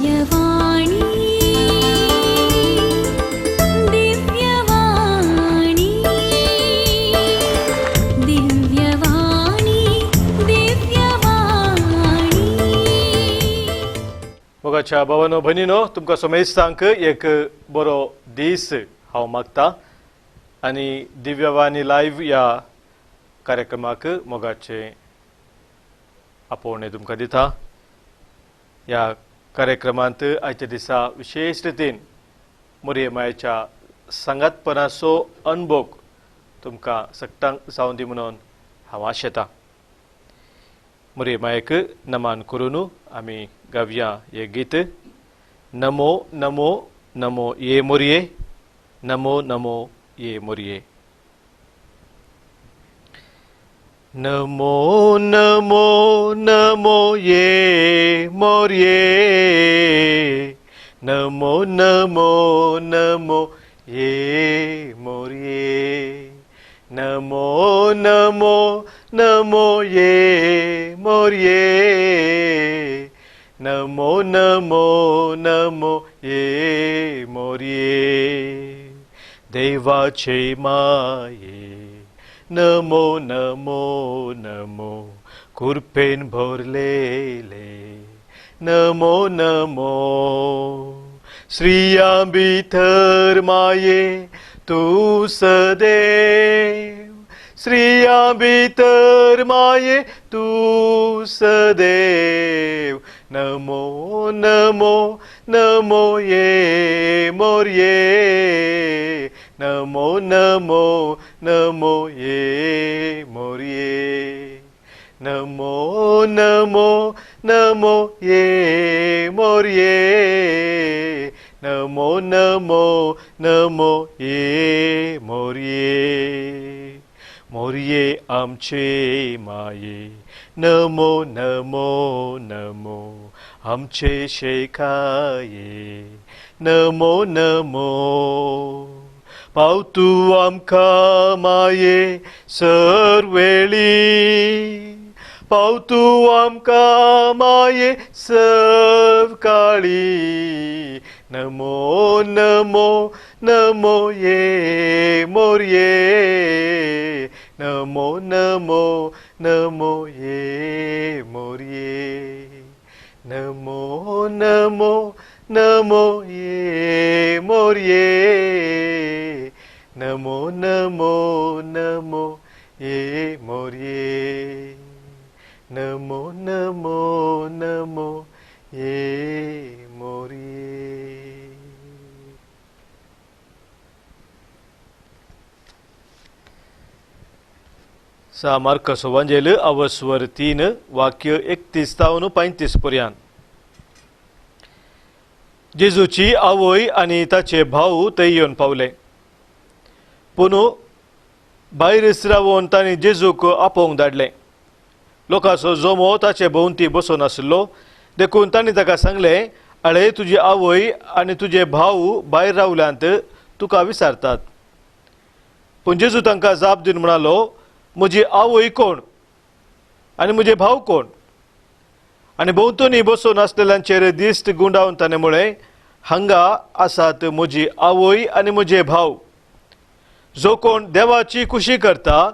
दिव्यवाणी दिव्यवाणी दिव्यवाणी दिव्यवाणी। मोगाच्या भावानो भयणीनो, तुमकां समेस्तांक एक बरो दीस हांव मागता आनी दिव्यवाणी लायव्ह ह्या कार्यक्रमाक मोगाचें आपोवणें तुमकां दिता। ह्या कार्यक्रमांत आयच्या दिसा विशेश रितीन मोरये मायेच्या सांगातपणाचो अणभव तुमकां सगटांक जावं दी म्हणून हांव आशेतां। मोरये मायेक नमन करून आमी गावया हें गीत। नमो नमो नमो ये मोरये, नमो नमो ये मोरये। नमो नमो नमो ये मोरये, नमो नमो नमो ये मोरये, नमो नमो नमो ये मोरये, नमो नमो नमो ये मोरये। देवाचे माये नमो नमो नमो कृपेन भरलेले, नमो नमो स्त्रियां भितर माये तूं सदैव, स्त्रियां भितर माये तूं सदैव। नमो नमो नमो ये मोरये, नमो नमो नमो ये मोरये, नमो नमो नमो ये मोरये, नमो नमो नमो ये मोरये। मोरये आमचे माये नमो नमो नमो आमचे शेखाये, नमो नमो पाव तूं आमकां माये सर्वेळी, पाव तूं आमकां माये सकाळी। नमो नमो नमो ये मोरये, नमो नमो नमो ये मोरये, नमो नमो नमो ये मोरये, नमो नमो नमो ये मोरये, नमो नमो नमो ये मोरये। सा मार्कस वांजेल अवस्वर 3 वाक्य 31 तावन 35 पर्यंत। जेजूची आवय आनी ताचे भाव थंय येवन पावले, पूण भायर रावन तांणी जेजूक आपोवंक धाडलें। लोकांचो जमो ताचे भोंवती बसून आशिल्लो, देखून तांणी ताका सांगलें, आळे तुजी आवय आनी तुजे भाव भायर रावल्यांत तुका विचारतात। पूण जेजू तांकां जाप दिवन म्हणालो, म्हजी आवय कोण आनी म्हजे भाव कोण? आनी भोंवतणी बसून आसलेल्यांचेर दिश्ट गुंडावन ताणें म्हळें, हांगा आसात म्हजी आवय आनी म्हजे भाव। जो कोण देवाची खुशी करता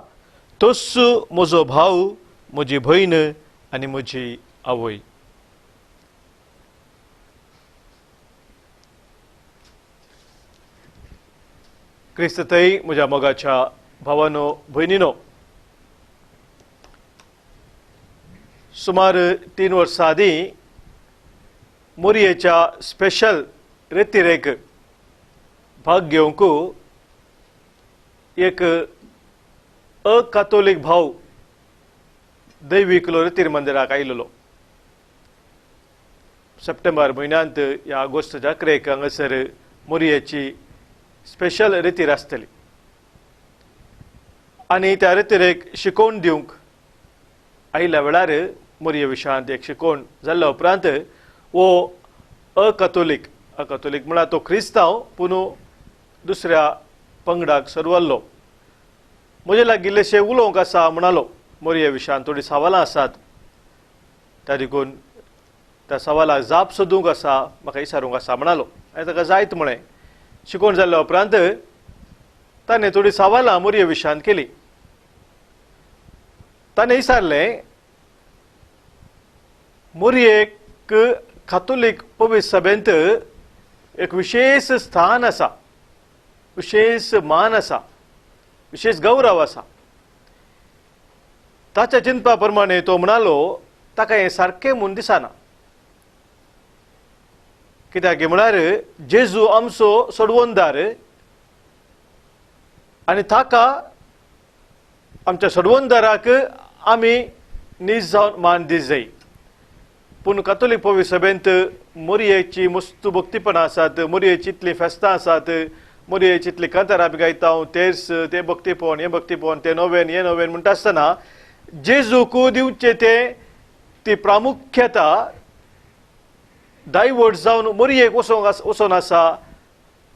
तोच म्हजो भाव, म्हजी भयण आनी म्हजी आवय। क्रिस्त थंय म्हज्या मोगाच्या भावानो भयणीनो, सुमार 3 वर्सां आदीं मोरयेच्या स्पेशल रेतिरेक भाग घेवंक एक अकातोलीक भाव दैविकलो रेतीर मंदिराक आयिल्लो। सप्टेंबर म्हयन्यांत ह्या ऑगस्ट जात्रेक हांगासर मोरयेची स्पेशल रेतीर आसतली आनी त्या रेतिरेक शिकोवन दिवंक आयिल्ल्या वेळार मोरये विशयांत एक शिकोवण जाल्ल्या उपरांत वो अकातोलीक, अकातोलीक म्हळ्यार तो क्रिस्तांव पूण दुसऱ्या पंगडाक सरवल्लो, म्हजे लागीं इल्लेशें उलोवंक आसा म्हणालो। मोरये विशयांत थोडीं सवालां आसात, त्या देखून त्या सवालाक जाप सोदूंक आसा, म्हाका विचारूंक आसा म्हणालो. आनी ताका जायत म्हळें. शिकोवण जाल्ल्या उपरांत ताणें थोडीं सवालां मोरये विशयांत केली. ताणें विचारलें, मोरयेक कातोलीक पवित्र सभेंत एक विशेश स्थान आसा, विशेश मान आसा, विशेश गौरव आसा. ताच्या चिंतपा प्रमाणे तो म्हणालो ताका हें सारकें म्हूण दिसना. कित्याक म्हळ्यार जेजू आमचो सोडवणदार आनी ताका आमच्या सोडवणदाराक आमी नीज जावन मान दी जाय. पूण कातोलीक पवित्र सभेंत मोरयेची मस्त भक्तीपणां आसात, मोरयेची इतलीं फेस्तां आसात, मोरयेची इतलीं कांतारां आमी गायता, तेर्स तें भक्तीपण, हें भक्तीपण, तें नोवेन, हें नोवेन म्हणटा आसतना जेजूक दिवचें तें ती प्रामुख्यता डायवर्ट जावन मोरयेक वचोंक वचोन आसा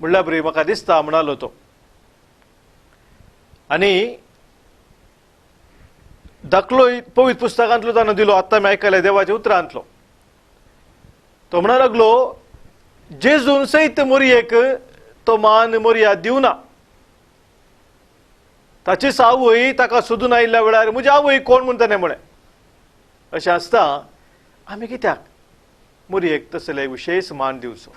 म्हणल्यार बरी म्हाका दिसता म्हणालो तो. आनी दाखलो पवित्र पुस्तकांतलो ताणें दिलो, आत्तां आमी आयकलें देवाच्या उतरांतलो. तो म्हणा लागलो जेजून सयत मोरयेक तो मान मोरया दिवना. ताची आवय ताका सोदून आयिल्ल्या वेळार म्हजी आवय कोण म्हूण ताणें म्हळें. अशें आसता आमी कित्याक मोरयेक तसले विशेश मान दिवचो.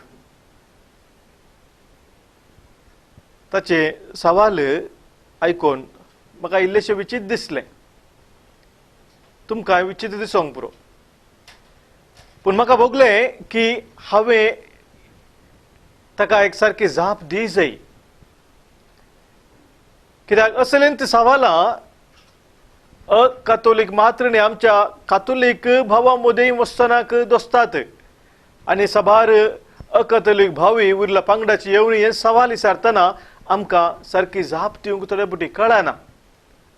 ताचें सवाल आयकून म्हाका इल्लेशें विचित्र दिसलें, तुमकां विचित्र दिसोंक पुरो, पूण म्हाका भोगलें की हांवें ताका एक सारकी जाप दी जाय. कित्याक असलेंत सवालां अकातोलीक मात्र न्ही, आमच्या कातोलीक भावां मदीं वचतनाक दोस्तात आनी साबार अकातोलीक भावी उरला पांगडाची येवणी हें सवाल विचारतना आमकां सारकी जाप दिवंक थोडे फावटी कळना,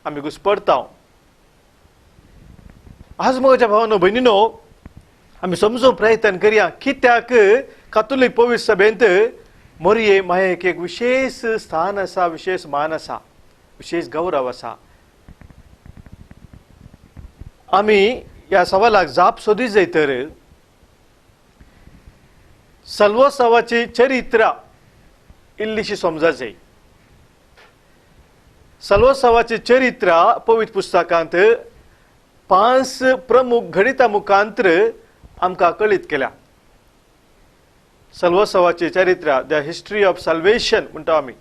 आमी घुसपडटा. आज म्हज्या भावानो भयणीनो आमी समजूंक प्रयत्न करया कित्याक कातोलीक पवित्र सभेंत मोरये मायेक एक विशेश स्थान आसा, विशेश मान आसा, विशेश गौरव आसा. आमी ह्या सवालाक जाप सोदी जाय तर सल्वोत्सवाची चरित्र इल्लीशी समजा जाय. सल्वोत्सवाची चरित्र पवित्र पुस्तकांत 5 प्रमुख घडिता मुखांतर आमकां कळीत केल्या. सल्वोत्सवाची चरित्र, the history of salvation म्हणटा आमी,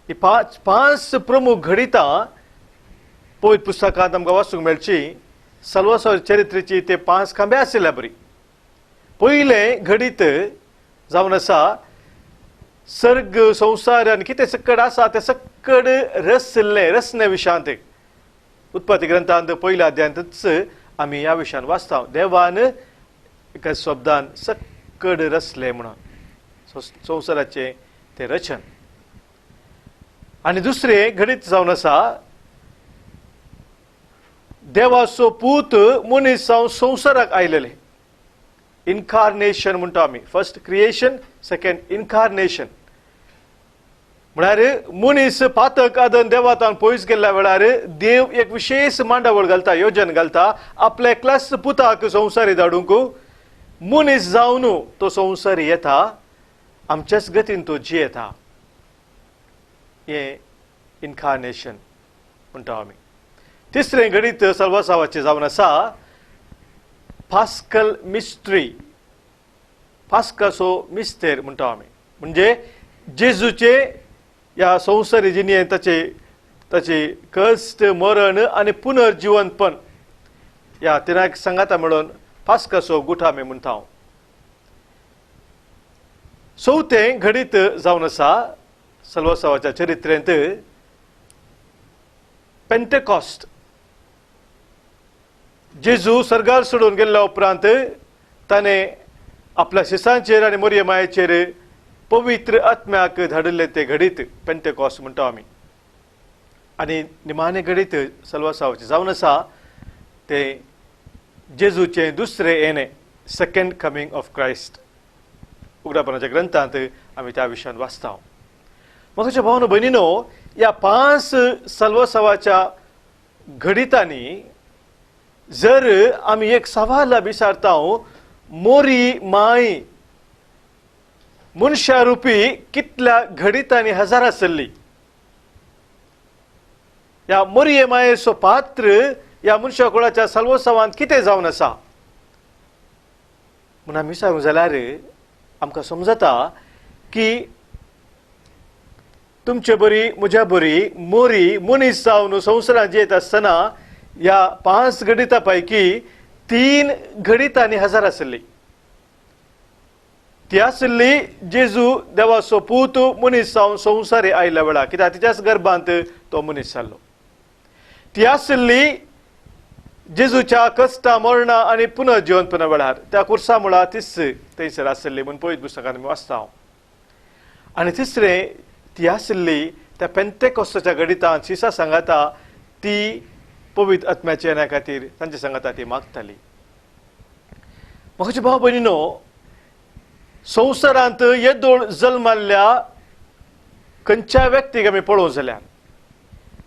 ही 5 प्रमुख घडितां पवित्र पुस्तकांत आमकां वाचूंक मेळची. सल्वोत्सव चरित्रेची ते 5 खांबे आशिल्ल्या बरी. पयलें घडीत जावन आसा सर्ग संवसार आनी कितें सक्कड आसा तें सक्कड रसलें, रसने विशयांत. उत्पत्ती ग्रंथांत पयल्या अध्यायांतच आमी ह्या विशयान वाचता, देवान एका शब्दान सक्कड रसलें म्हणून संवसाराचें तें रचन. आनी दुसरें घडीत जावन आसा देवाचो पूत मनीस जावन संवसाराक आयलेले, इनकार्नेशन म्हणटा आमी, फर्स्ट क्रिएशन सेकंड इनकार्नेशन. म्हळ्यार मनीस पातक आदन देवातान पयस गेल्ल्या वेळार देव एक विशेश मांडावळ घालता, योजन घालता आपल्या एकल्याच पुताक संवसारी धाडूंक. मनीस जावन तो संवसारी येता, आमच्याच गतीन तो जियेता, हें इनकार्नेशन म्हणटा आमी. तिसरें घडीत सल्वासावाचें जावन आसा पास्कल मिस्ट्री, पास्काचो मिस्तेर म्हणटा आमी, म्हणजे जेजूचे ह्या संवसारी जिणेंत ताचे ताचे कश्ट, मरण आनी पुनर्जिवनपण ह्या तिनाक सांगाता मेळून पास्काचो गुठा आमी म्हणटा. चवथें घडीत जावन आसा सल्वासावाच्या चरित्रेंत पेंटेकॉस्ट. जेजू सर्गार सोडून गेल्ल्या उपरांत ताणें आपल्या शिसांचेर आनी मोरये मायेचेर पवित्र आत्म्याक धाडिल्लें तें घडीत पेंटेकॉस्ट म्हणटा आमी. आनी निमाणें घडीत सल्वासावाचें जावन आसा तें जेजूचें दुसरें येणें, सेकंड कमींग ऑफ क्रायस्ट. उगडापणाच्या ग्रंथांत आमी त्या विशयान वाचता. म्हज्या भावानो भयणीनो, ह्या 5 सल्वासावाच्या घडितांनी जर आमी एक सवाल विचारता, मोरी माय मनशा रुपी कितल्या घडितांनी हजार आसली. ह्या मोरये मायेचो पात्र ह्या मनशा कुळाच्या साल्वोत्सवांत कितें जावन आसा म्हूण आमी सांगू जाल्यार आमकां समजता की तुमचे बरी म्हज्या बरी मोरी मनीस जावन संवसारांत जियेत आसतना ह्या 5 घडितां पैकी 3 घडितांनी हजार आसली. ती आसली जेजू देवाचो पूत मनीस जावन संवसारी आयल्या वेळार, कित्याक तिच्याच गर्भांत तो मनीस जाल्लो. ती आसली जेजूच्या कश्टा मरणा आनी पुनर्जिवनपणा वेळार त्या कुर्सा मुळा तीच थंयसर आसली म्हूण पवित्र पुस्तकांत आमी वाचता हांव. आनी तिसरें ती आसली त्या पेंतेकोस्ताच्या घडितांत शिसा सांगाता ती पवित्र आत्म्याच्या येण्या खातीर तांच्या सांगाता ती मागताली. म्हज्या भाव भयणीनो, संवसारांत येदोळ जल्माल्ल्या खंयच्या व्यक्तीक आमी पळोवंक जाल्यार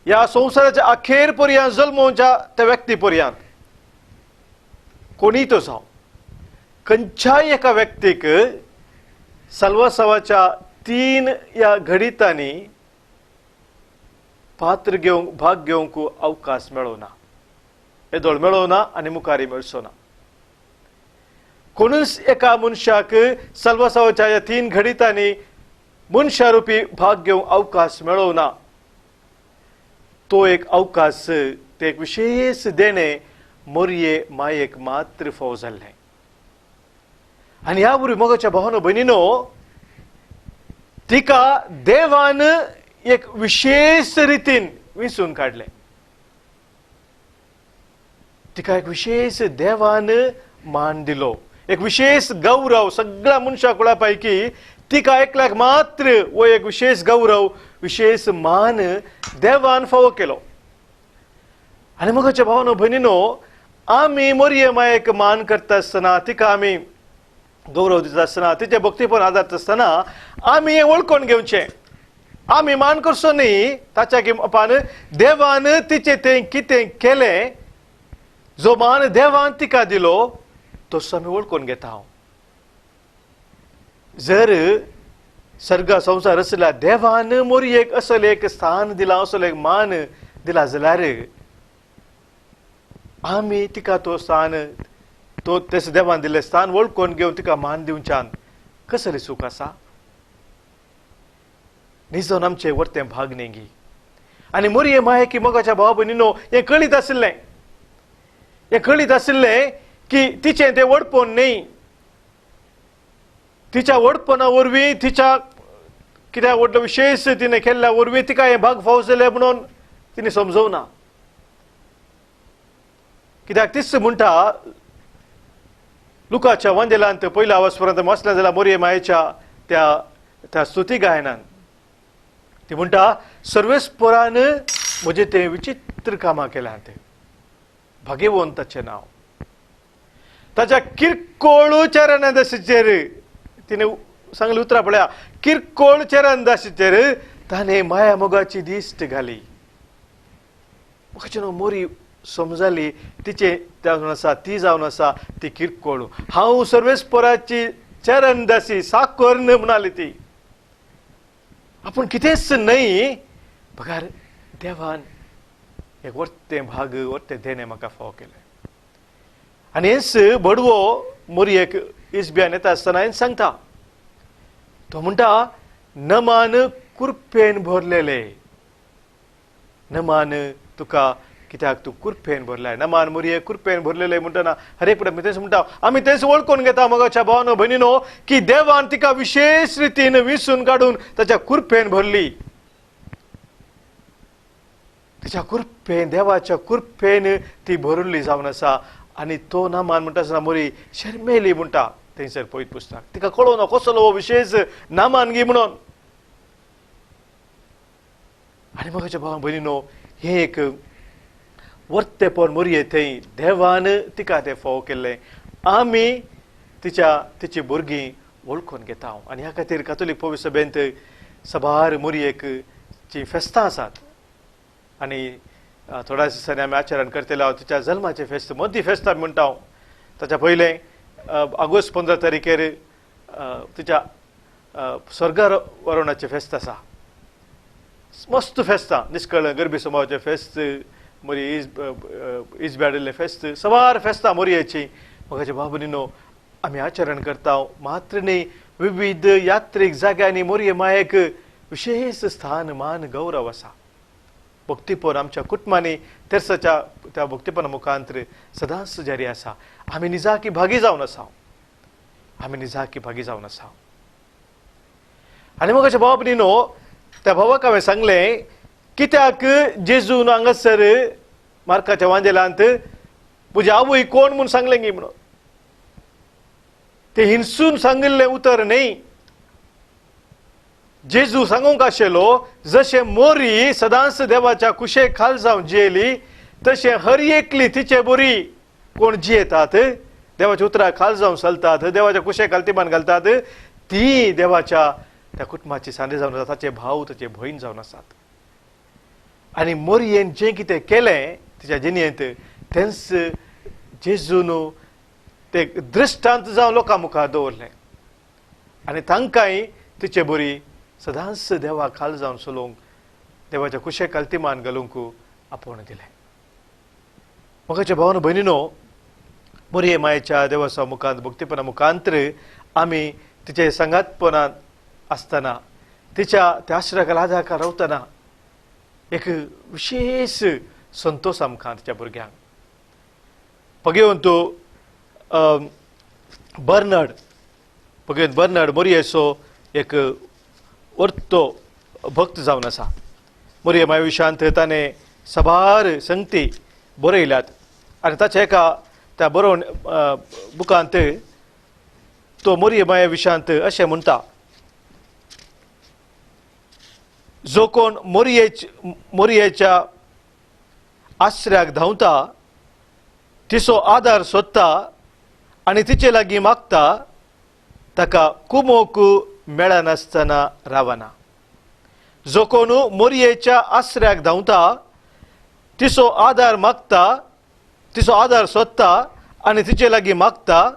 ह्या संवसाराच्या अखेर पर्यंत जल्मोवच्या त्या व्यक्ती पर्यंत कोणीय तो जावं, खंयच्याय एका व्यक्तीक साल्वासावाच्या 3 ह्या घडितांनी पात्र घेवंक भाग घेवंक अवकाश मेळना, येदोळ मेळना आनी मुखारी मेळचो ना. कोणूच एका मनशाक साल्वासावाच्या ह्या 3 घडितांनी मनशा रुपी भाग घेवंक अवकाश मेळना. तो एक अवकाश, ते एक विशेष देणें मोरये मायेक मात्र फाव जाल्लें. आनी ह्या वरवीं मोगाच्या भावानो भयणीनो, तिका देवान एक विशेष रितीन विंचून काडलें. तिका एक विशेष देवान मान दिलो, एक विशेष गौरव सगळ्या मनशा कुळा पैकी तिका एकल्याक मात्र वो एक विशेष गौरव, विशेष मान देवान फावो केलो. आनी मोगाच्या भावानो भयणीनो, आमी मोरये मायेक मान करता आसतना, तिका आमी गौरव दिता आसतना, तिचे भक्तीपण आदारता आसतना आमी हें वळखून घेवचें. आमी मान करचो न्ही ताच्या किमान देवान तिचें तें कितें केलें, जो मान देवान तिका दिलो तसो आमी वळखून घेता हांव. जर सर्गा संवसार आसल्या देवान मोरयेक असलें एक स्थान दिलां, असलो एक मान दिला जाल्यार आमी तिका तो स्थान, तो तेस देवान दिल्लें स्थान वळखून घेवन तिका मान दिवच्यान कसलें सूख आसा? निजोन आमचें वर्तें भाग न्ही. आनी मोरये माये की मोगाच्या भाव भयणीनो हें कळीत आशिल्लें, हें कळीत आशिल्लें की तिचें तें व्हडपण न्ही, तिच्या व्हडपणा वरवीं, तिच्या कित्याक व्हडलो विशेष तिणें केल्ल्या वरवीं तिका हें भाग फाव जालें म्हणून तिणें समजोवना. कित्याक तीच म्हणटा लुकाच्या वंदेलांत पयल्या आवाज पर्यंत वाचलें जाल्यार मोरये मायेच्या त्या त्या स्तुती गायनान ती म्हणटा, सर्वेस्परान म्हजें तें विचित्र कामां केल्यां, तें भाग्यवंत ताचें नांव. ताच्या किरकोळ चरणदासीचेर तिणें सांगलें उतरां पळया, किरकोळ चरणदासीचेर ताणें माया मोगाची दिश्ट घाली. म्हाका न्हू मोरी समजाली तिचें जावन आसा, ती जावन आसा ती किरकोळ. हांव सर्वेस्पराची चरणदासी साकर म्हणाली ती. आपूण कितेंच न्हय बगार देवान एक वर्तें भाग, वर्तें देणें म्हाका फावो केलें. आनी हेंच भडवो मोरयेक इस्बियान येता आसतना हेंच सांगता. तो म्हणटा, नमान कुरपेन भरलेले, नमान तुका कित्याक तूं कुरपेन भरलाय, नमान मोरये कुरपेन भरलेले म्हणटना हर एक आमी तेंच म्हणटा, आमी तेंच वळखून घेता मोगाच्या भावानो भयणीनो की देवान तिका विशेष रितीन विसून काडून ताच्या कुरपेन भरली. तिच्या कुरपेन, देवाच्या कुरपेन ती भरिल्ली जावन आसा. आनी तो नमान म्हणटा आसतना मोरी शर्मेली म्हणटा थंयसर पवित्र पुस्तक. तिका कळोवना कसलो हो विशेष नामान गी म्हणून. आनी मोगाच्या भावा भयणीनो, हें एक वर्तेपण मोरये थंय देवान तिका तें फावो केल्लें आमी तिच्या तिची भुरगीं वळखून घेता. आनी ह्या खातीर कातोलीक पवित्र सभेंत सबार मोरयेक जी फेस्तां आसात आनी थोड्या दिसांनी आमी आचरण करतले हांव तिच्या जल्माचें फेस्त, मदीं फेस्त आमी म्हणटा. हांव ताच्या पयलें ऑगस्ट 15 तारखेर तिच्या स्वर्गार वरवणाचें फेस्त आसा. मस्त फेस्तां निस्कळ गरबी समाजाचें फेस्त, मोरी is ब्याडिल्लें फेस्त, सवार फेस्तां मोरयेची मोगाचे भाव भयणीनो आमी आचरण करता. मात्र न्ही विविध यात्रीक जाग्यांनी मोरये मायेक विशेष स्थान मान गौरव आसा. भक्तीपण आमच्या कुटुंबांनी तेर्साच्या त्या भक्तीपणा मुखांतर सदांच जारी आसा. आमी निजाकी भागी जावन आसा, आमी निजाकी भागी जावन आसा. आनी मोगाच्या भाव भयणीनो त्या भावाक हांवें सांगलें कित्याक जेजून हांगासर मार्काच्या वांजेलांत म्हजी आवय कोण म्हूण सांगलें गी म्हणून. तें हिंसून सांगिल्लें उतर न्ही. जेजू सांगूंक आशिल्लो जशें मोरी सदांच देवाच्या कुशे खाल जावन जियेली तशें हर एकली तिचे बोरी कोण जियेतात, देवाच्या उतरा खाल जावन चलतात, देवाच्या कुशे खाल तिमान घालतात, ती देवाच्या त्या कुटुंबाची सांदे जावन आसा, ताचे भाव ताचे भयण जावन आसात. आनी मोरयेन जें कितें केलें तिच्या जिणेंत तेंच जेजून ते दृश्टांत जावन लोकां मुखार दवरलें आनी तांकांय तिचे बरी सदांच देवा खाल जावन चलोवंक, देवाच्या कुशे खाल तिमान घालूंक आपोवणें दिलें. मोगाच्या भावान भयणीनो मोरये मायेच्या देवाच्या मुखांत भक्तीपणा मुखांतर आमी तिचे सांगातपणांत आसतना तिच्या त्या आश्रयाक आदाराक रावतना एक विशेष संतोश आमकां तिच्या भुरग्यांक. पगेवन तूं बर्नर्ड, पगेवन बर्नर्ड मोरयेचो एक वर्तो भक्त जावन आसा. मोरये माये विशांत ताणें साबार संगती बरयल्यात आनी ताच्या एका त्या बरोवन बुकांत तो मोरये माये विशांत अशें म्हणटा, जो कोण मोरयेच्या आश्र्याक धांवता, तिचो आदार सोदता आनी तिचे लागीं मागता ताका कुमोक मेळनासतना रावना. जो कोण मोरयेच्या आश्र्याक धांवता, तिचो आदार मागता, तिचो आदार सोदता आनी तिचे लागीं मागता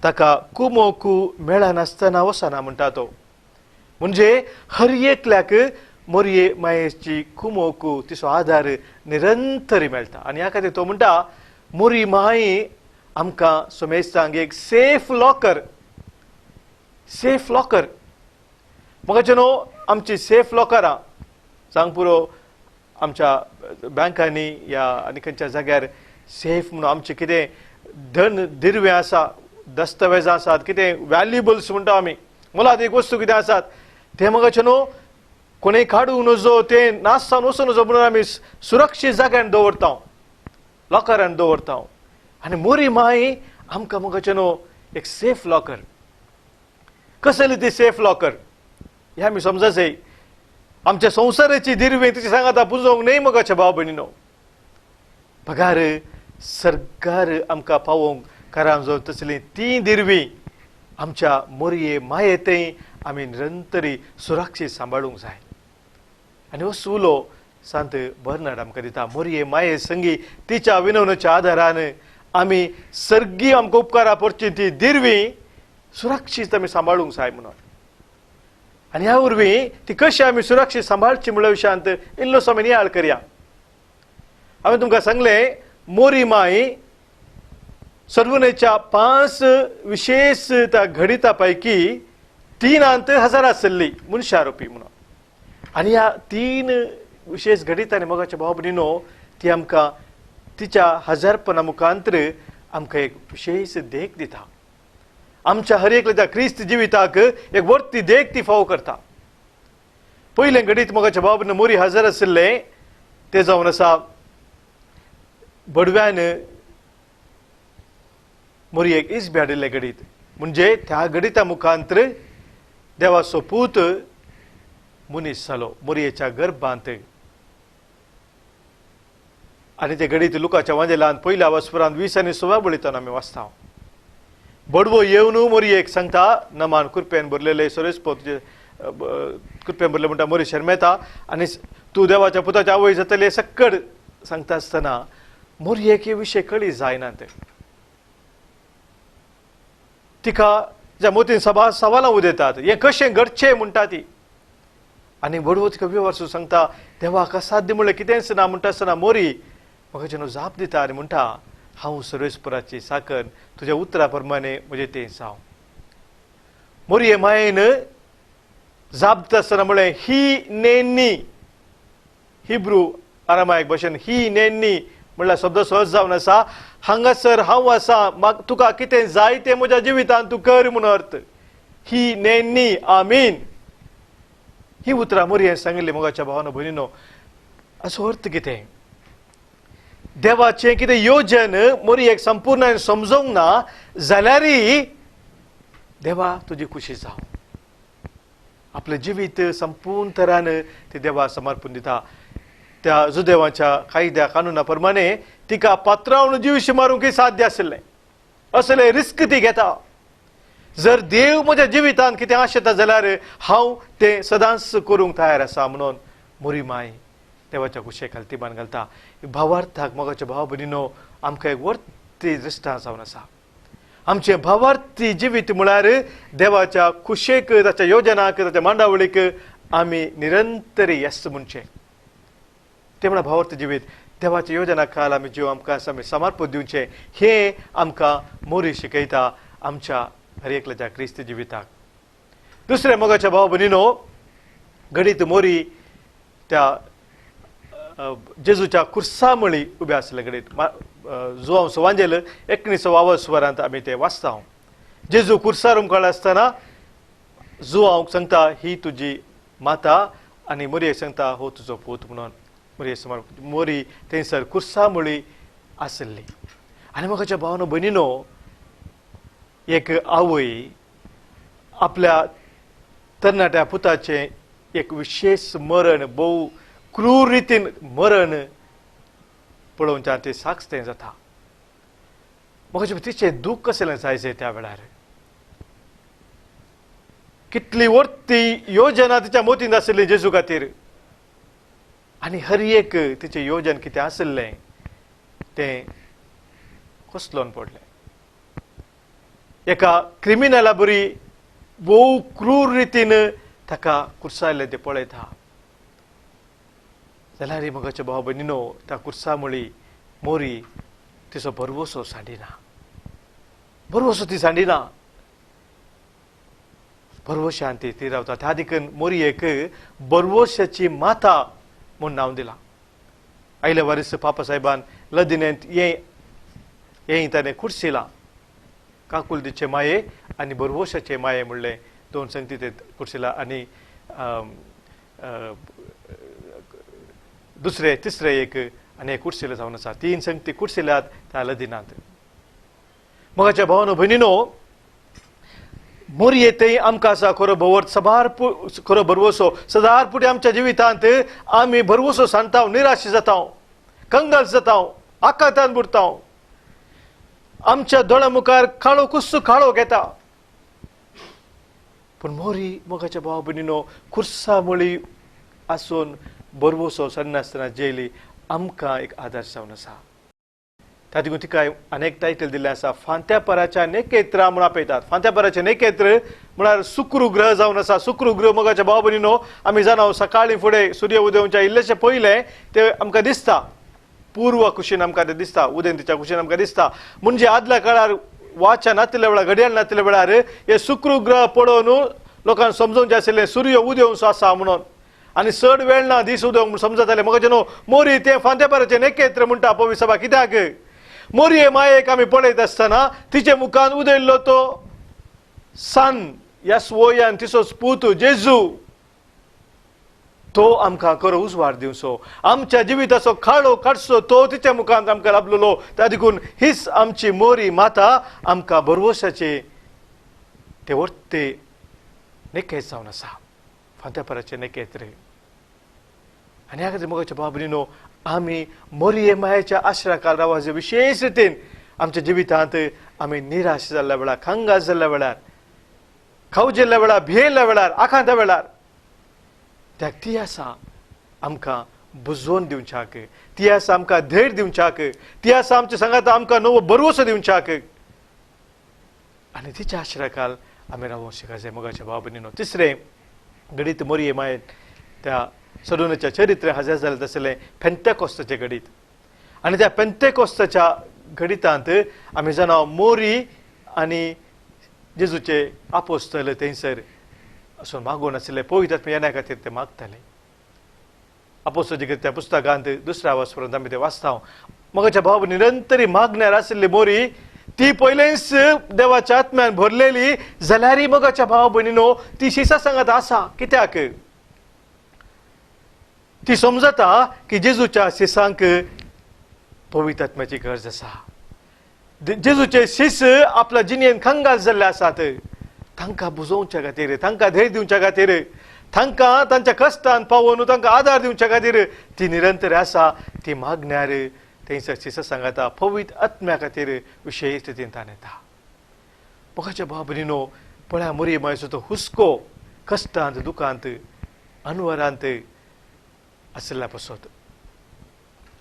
ताका कुमोक मेळनासतना वचना म्हणटा तो. म्हणजे हर एकल्याक मोरये मायेची कुमोक तिचो आदार निरंतर मेळटा. आनी ह्या खातीर तो म्हणटा मोरी माई आमकां समेस्तांक एक सेफ लॉकर, सेफ लॉकर. म्हाका न्हू आमची सेफ लॉकरां सांग पुरो आमच्या बँकांनी या आनी खंयच्या जाग्यार सेफ म्हणून आमचें कितें धन दिरवें आसा, दस्तावेजां आसात, कितें व्हॅल्युबल्स म्हणटा आमी, मोलादीक वस्तू कितें आसात तें म्हाका न्हू कोणूय काडूंक नजो, तें नाश जावन वचूं नजो म्हणून आमी सुरक्षीत जाग्यान दवरता, लॉकरान दवरता. आनी मोरी माई आमकां म्हाका न्हू एक सेफ लॉकर. कसली ती सेफ लॉकर हें आमी समजाय. आमच्या संवसाराची दिरवी तिची सांगाता पुजोवंक न्हय मोगाच्या भाव भयणीनो, पगार सरकार आमकां पावोवंक कारण जो तसली ती दिरवी आमच्या मोरये मायेतय आमी निरंतरी सुरक्षीत सांबाळूंक जाय. आनी हो सुलो सांत बर्नाड आमकां दिता. मोरये माये संगी तिच्या विनवणेच्या आदारान आमी सर्गी आमकां उपकारा पडची ती दिरवी सुरक्षीत आमी सांबाळूंक जाय म्हणून. आनी ह्या वरवीं ती कशी आमी सुरक्षीत सांबाळची म्हणल्या विशयांत इल्लोसो आमी नियाळ करया. हांवें तुमकां सांगलें मोरी माई सर्वनेच्या 5 विशेष त्या घडिता पैकी 3 हजार आसली मनशारोपी म्हणून. आनी ह्या 3 विशेष घडितांनी मोगाच्या भाव भयणीनो ती आमकां तिच्या हजारपणा मुखांतर आमकां एक विशेष देख दिता. आमच्या हर एकल्या क्रिस्त जिविताक एक वर्ती देख ती फावो करता. पयलें घडीत मोगाच्या भाव भयणीनो मोरी हजर आशिल्लें तें जावन आसा बडव्यान मोरयेक इस्बे हाडिल्लें घडीत. म्हणजे त्या घडिता मुखांतर देवाचो पूत मनीस जालो मोरयेच्या गर्भांत. आनी ते घडीत लुकाच्या वांजेलान पयल्या वस्परांत 20 आनी 16 बळितान आमी वाचता. बडवो येवन मोरयेक सांगता नमान कुरपेन भरलेले सोरेसपो तुजे कुरपेन भरले म्हणटा मोरी शर्मेता आनी तूं देवाच्या पुताच्या आवय जातली सक्कड सांगता आसतना मोरयेक हे विशय कळी जायना. ते तिका ज्या मोतीन सभा सवालां उदयतात, हें कशें घडचें म्हणटा ती. आनी बडवो तिका वेव्हार सांगता, देवाक असाध्य म्हणलें कितेंच ना. म्हणटा आसतना मोरी म्हाका जेन्ना जाप दिता आनी म्हणटा, हांव सर्वेस्पराची साकन, तुज्या उतरा प्रमाणे म्हजें तें जावं. मोरये मायेन जाप दिता आसतना म्हणलें, ही नेन्नी, हिब्रू आरामायक भाशेन ही नेन्नी म्हणल्यार शब्द सहज जावन आसा, हांगासर हांव आसा, म्हाका तुका कितें जाय तें म्हज्या जिवितांत तूं कर म्हूण अर्थ. ही नेन्नी, आमीन. ही उतरां मोरयेन सांगिल्ली मोगाच्या भावानो भयणीनो. असो अर्थ कितें? देवाचें कितें योजन मोरयेक संपूर्ण समजूंक ना जाल्यारय देवा तुजी खुशी जावं, आपलें जिवीत संपूर्ण तरान ती देवा समर्पण दिता. त्या जुदेवाच्या कायद्या कानुना प्रमाणे तिका पात्रावन जिवशी मारूंक साध्य आशिल्लें, असलें रिस्क ती घेता. जर देव म्हज्या जिवितांत कितें आशेता जाल्यार हांव तें सदांच करूंक तयार आसा म्हणून मोरी माय देवाच्या कुशे खाल ती मान घालता. भावार्थाक मोगाच्या भाव भयणीनो आमकां एक वर्ती दृश्टांत जावन आसा. आमचें भावार्थी जिवीत म्हळ्यार देवाच्या कुशेक, ताच्या योजनाक, ताच्या मांडावळीक आमी निरंतर येस म्हणचें. तें म्हळ्यार भावार्थी जिवीत. देवाच्या योजना खाल आमी जीव आमकां आमी समर्पण दिवचें, हें आमकां मोरी शिकयता आमच्या हर एकल्याच्या क्रिस्ती जिविताक. दुसरें मोगाच्या भाव भयणीनो, घडीत मोरी त्या जेजूच्या कुर्सा मळी उबे आसले. घडीत जुवांव सवांजेल 19 वरांत आमी ते वाचता. जेजू कुर्सार उमकाळ आसतना जुवांक सांगता, ही तुजी माता, आनी मोरयेक सांगता, हो तुजो पूत म्हणून. मोरये सुमार मोरी थंयसर कुर्सा मळी आसली. आनी मोगाच्या भावानो भयणीनो, एक आवय आपल्या तरणाट्या पुताचें एक विशेष मरण, भोव क्रूर रितीन मरण पळोवच्या ते साक्ष तें जाता. म्हाका तिचें दूख कसलें जायचें त्या वेळार. कितली वर्ती योजना तिच्या मोतींत आशिल्ली जेजू खातीर, आनी हर एक तिचें योजन कितें आशिल्लें तें कोसलोन पडलें. एका क्रिमिनला बरी भोव क्रूर रितीन ताका कुर्सायलें तें पळयता जाल्यार मोगाच्या भाव भयणीनो, त्या कुर्सा मळी मोरी तिचो भरवसो सांडिना, भरवसो ती सांडिना, भरवशान ती रावता. त्या देखून मोरयेक भरवशाची माता म्हूण नांव दिलां. आयल्या वारीस पापा साहेबान लदिनेंत ये ताणें कुर्सिलां, काकुलदीचे माये आनी भरवशाचे माये म्हणलें दोन संगती ते कुर्सिला. आनी दुसरे तिसरे एक आनी एक कुर्सिले जावन आसा, 3 संगती कुर्सिल्यात त्या लदिनांत. मोगाच्या भावानो भयणीनो, मोरये थंय आमकां आसा खरो भोवर सबार खरो भरवसो. सदार पुटी आमच्या जिवितांत आमी भरवसो सांडता, निराश जाता, कंगाल जाता, आकांतान बुडता, आमच्या दोळ्या मुखार काळो कुस्सू काळो घेता. पूण मोरी मोगाच्या भाव भयणीनो कुर्सा मळी आसून भरवसो सांडनासतना जेली आमकां एक आदर्श जावन आसा. त्या देखून तिका अनेक टायटल दिल्लें आसा, फांत्यापराच्या नेकेत्र म्हूण आपयतात. फांत्यापराचें नेकेत्र म्हळ्यार शुक्र ग्रह जावन आसा. शुक्र ग्रह मोगाच्या भाव भयणीनो आमी जाणा, सकाळीं फुडें सूर्य उदेवच्या इल्लेशें पयलें तें आमकां दिसता, पूर्व कुशीन आमकां तें दिसता, उदेंतीच्या कुशीन आमकां दिसता. म्हणजे आदल्या काळार वाचा नातिल्ल्या वेळार, घडयाळ नातिल्ल्या वेळार हे शुक्र ग्रह पळोवन लोकांक समजोवचें आशिल्लें सूर्य उदेवचो आसा म्हणून. आनी चड वेळ ना दीस उदेवंक म्हूण समजतालें. म्हाका जेन्ना मोरी तें फांत्यापराचें नेकेत्र म्हणटा पवी सभा. कित्याक मोरये मायेक आमी पळयत आसतना तिचे मुखान उदयल्लो तो सन यस वोयान तिचो पूत जेजू, तो आमकां खरो उजवाड दिवचो, आमच्या जिविताचो काळो काडचो तो तिच्या मुखान आमकां लाबलेलो. त्या देखून हीच आमची मोरी माता आमकां भरवशाचे ते वर्ते नेकेत जावन आसा, फांत्यापराचे नेकेत्र. आनी ह्या खातीर मोगाच्या भाव भयणीनो, आमी मोरये मायेच्या आश्रा काल रावाचे विशेष रितीन आमच्या जिवितांत आमी निराश जाल्ल्या वेळार, खंगास जाल्ल्या वेळार, खावजेल्ल्या वेळार, भियेल्ल्या वेळार, आखांता वेळार, त्या ती आसा आमकां बुजोवन दिवच्याक, ती आसा आमकां धैर्य दिवच्याक, ती आसा आमच्या सांगाता आमकां नवो भरवसो दिवच्याक. आनी तिच्या आश्रयाखाल आमी रावूंक शिकाय जाय मोगाच्या भाव भयणीनो. तिसरें घडीत मोरये मायेन त्या सदोनाच्या चरित्र हजर जालें तसलें पेंतेकोस्ताचें घडीत. आनी त्या पेंतेकोस्ताच्या घडितांत आमी जाणा मोरी आनी जेजूचे आपोस्तले थंयसर असो मागून आशिल्ले पवित्र आत्मा येण्या खातीर ते मागताले. आपोस्तलाच्या त्या पुस्तकांत दुसऱ्या आवाज पर्यंत आमी ते वाचता. मोगाच्या भाव निरंतरी मागण्यार आशिल्ली मोरी ती पयलेंच देवाच्या आत्म्यान भरलेली जाल्यारय मोगाच्या भाव भयणीनो ती शिसा सांगत आसा. कित्याक ती समजता की जेजूच्या शिसांक पवित्र आत्म्याची गरज आसा. जेजूचे शिस आपल्या जिणेन कंगाल जाल्ले आसात, तांकां बुजोवच्या खातीर, तांकां धैर्य दिवच्या खातीर, तांकां तांच्या कश्टान पावोवन तांकां आदार दिवच्या खातीर ती निरंतर आसा. ती मागण्यार थंयसर शिस सांगता पवित्र आत्म्या खातीर विशेश स्थितीन ताण येता. मोगाच्या भाव भयणीनो पळया मोरये मायचो तो हुस्को कश्टांत दुखांत अनवरांत आशिल्ल्या पसत.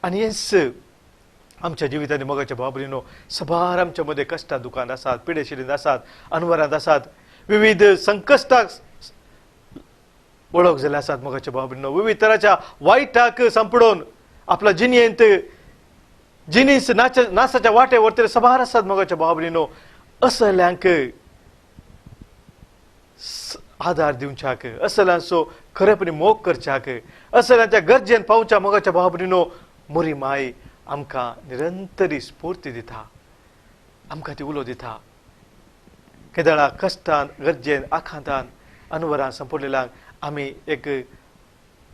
आनी हेच आमच्या जिवितांनी मोगाच्या भाव भयणीनो सबार आमच्या मदें कश्टां दुखांत आसात, पिडेशिडींत आसात, अनवरांत आसात, विविध संकश्टाक वळख जाल्ले आसात. मोगाच्या भाव भयणीनो विविध तराच्या वायटाक सांपडोवन आपल्या जिणेंत जिनीस नासाच्या वाटे व्हरतले सबार आसात. मोगाच्या भाव भयणीनो असल्यांक आदार दिवच्याक, असल्यांचो खरेपणी मोग करच्याक, असल्यांच्या गरजेन पावच्या मोगाच्या भाव भयणीनो मोरी माय आमकां निरंतरी स्फूर्ती दिता, आमकां ती उलो दिता. केदळा कश्टान गरजेन आखांतान अनवरान संपडलेल्यांक आमी एक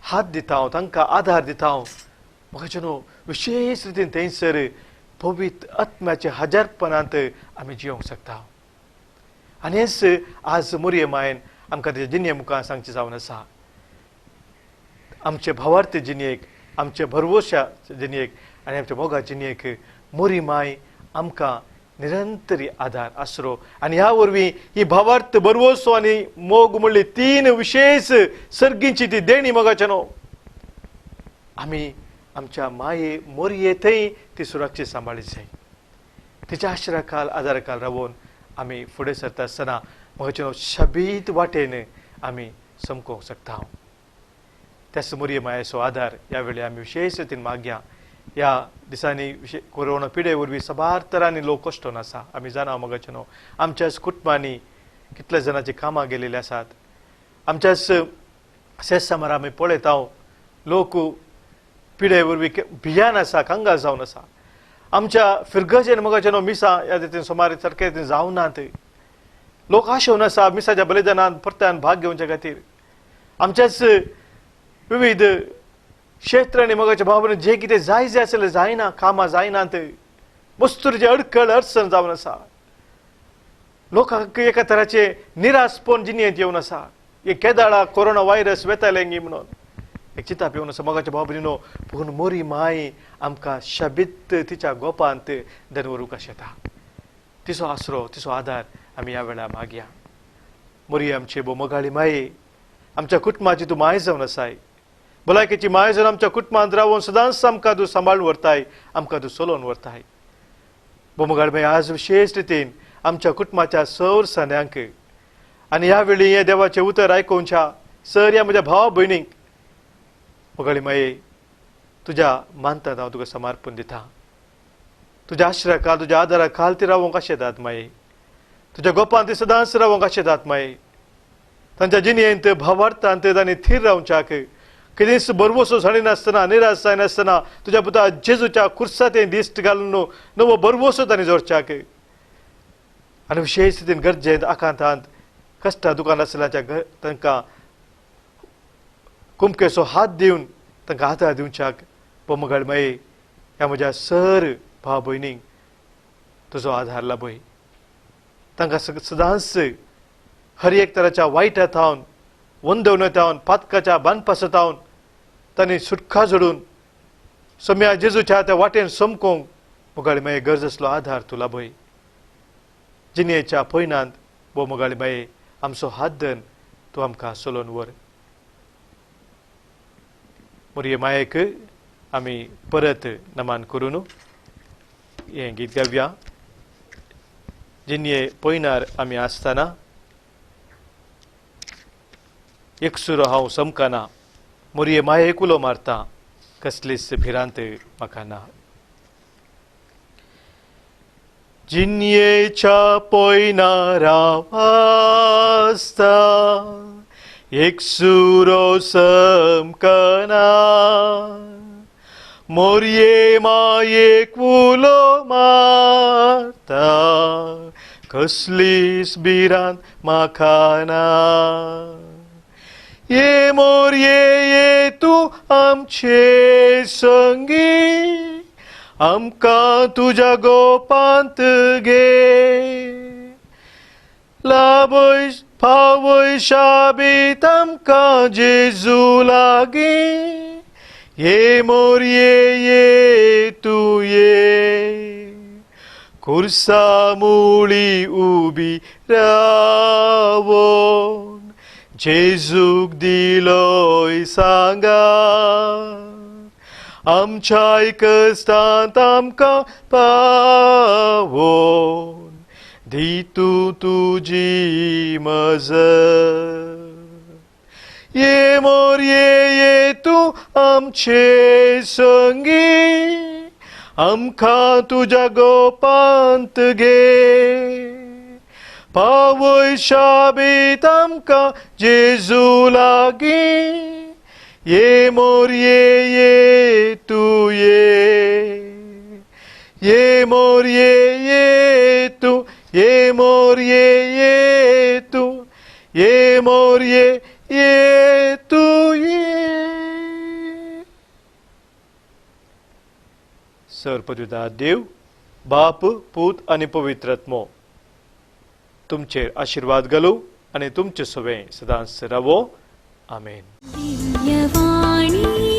हात दिता, तांकां आदार दिता. मोगाच्या न्हू विशेश रितीन थंयसर पवित्र आत्म्याच्या हजारपणांत आमी जियोंक शकता. आनी हेच आज मोरये मायेन आमकां तेच्या जिणये मुखार सांगचें जावन आसा. आमचे भावार्थ जिणयेक, आमचे भरवोशा जिणयेक आनी आमच्या मोगा जिणयेक मोरी माय आमकां निरंतरी आदार आसरो. आनी ह्या वरवीं ही भावार्थ भरवोसो आनी मोग म्हणली तीन विशेश सर्गींची ती देणी मोगाच्या न्हू आमी आमच्या माये मोरये थंय ती सुरक्षीत सांबाळी जाय. तिच्या आश्रयाखाल आदाराखाल रावून आमी फुडें सरता आसतना मोगाच्या न्हू शबीत वाटेन आमी समकोवंक शकता. त्याच मोरये मायेचो आदार ह्या वेळी आमी विशेश रितीन मागया. ह्या दिसांनी कोरोना पिडे वरवीं साबार तरांनी लोक कश्टोन आसा आमी जाणा. मोगाच्या न्हू आमच्याच कुटुंबांनी कितल्या जाणांची कामां गेलेली आसात. आमच्याच शेतसामार आमी पळयता लोक पिडे वरवीं भियान आसा, कंगाल जावन आसा. आमच्या फिरगजेन मोगाच्या न्हू मिसां ह्या रितीन सुमार सारके रितीन जावनात. लोक आशेवन आसा मिसाच्या बलिदानान परत्यान भाग घेवच्या खातीर. आमच्याच विविध क्षेत्रांनी मोगाच्या भाव जे कितें जाय जाय आसलें जायना, कामां जायनात, वस्तूचे अडखळ अडचण जावन आसा. लोकांक एका तराचे निराशपण जिणेंत येवन आसा. एक केदाळा कोरोना व्हायरस वेतालें गी म्हणून एक चिंताप येवन आसा. मोगाच्या भाव भयणीनो पूण मोरी माय आमकां शबीत तिच्या गोपांत दनवरूंक आशेता. तिचो आसरो, तिचो आदार आमी ह्या वेळार मागया. मोरी आमची भोव मोगाळी माये, आमच्या कुटुंबाची तूं माय जावन आसाय. भलायकेची माय जावन आमच्या कुटुंबांत रावून सदांच आमकां तूं सांबाळून व्हरताय, आमकां तूं चलोवन व्हरताय. भोव मोगाळी माये आज विशेश रितीन आमच्या कुटुंबाच्या सर सन्यांक आनी ह्या वेळी हें देवाचें उतर आयकुच्या सर ह्या म्हज्या भाव भयणींक मोगाळी माये तुज्या मानतात हांव तुका समर्पण दिता. तुज्या आश्रयाखाल, तुज्या आदारा खाल ती रावोंक आशेतात माये. तुज्या गोपांत ती सदांच रावोंक आशेतात माये. तांच्या जिणेंत भावार्थांत तांणी थीर रावच्याक कितेंच भरवसो जाणिनासतना, निराश जायनासतना तुज्या पुता जेजूच्या कुर्सातें दिश्ट घालून नवो भरवसो तांणी जोडच्याक आनी विशेश रितीन गरजेंत आकांतांत कश्टां दुकान आशिल्ल्याच्या तांकां कुमकेचो हात दिवन तांकां आदार दिवच्याक मोगाळ माये ह्या म्हज्या सर भाव भयणींक तुजो आदार लाभय. तांकां सदांच हर एक तराच्या वायटा थावन, वंदवण्या थावन, पातकाच्या बांदपासा थावन तांणी सुटका जोडून सम्या जेजूच्या त्या वाटेन समकोंक मोगाळी माये गरज आसलो आदार तूं लाभय. जिणेच्या पयणांत भोव मोगाळी माये आमचो हात धन तूं आमकां चलोवन व्हर. मोरये मायेक आमी परत नमन करून हें गीत गावया. जिनये पयनार आमी आसतना एकसुरो हांव समकाना, मोरये मायेक उलो मारता, कसलीच भिरांत म्हाका ना. जिनयेच्या पयनार आसता एकसुरो समकना, मोरये मायेक उलो मारता, कसलीच भिरांत म्हाका ना. ये मोरये ये तूं आमचे संगी, आमकां तुज्या गोपांत घे, लाभय पावय शाबीत आमकां जेजू लागीं. ये मोरये ये तूं ये, खुर्सा मुळी उबी रावोन जेजूक दिलोय सांगा, आमच्याय कश्टांत आमकां पावोन दी तूं तुजी मजत. ये मोरये ये तूं आमचे संगी, आमकां तुज्या गोपांत घे, पावय शाबीत आमकां जेजू लागीं. ये मोरये ये तूं ये, ये मोरये ये तूं, ये मोरये ये तूं, ये मोरये ये तूं ये. सर्वपदविदा देव बाप पूत आनी पवित्र आत्मो तुमचेर आशिर्वाद घालूं आनी तुमचे सवें सदांच रावो. आमेन. दिव्यवाणी.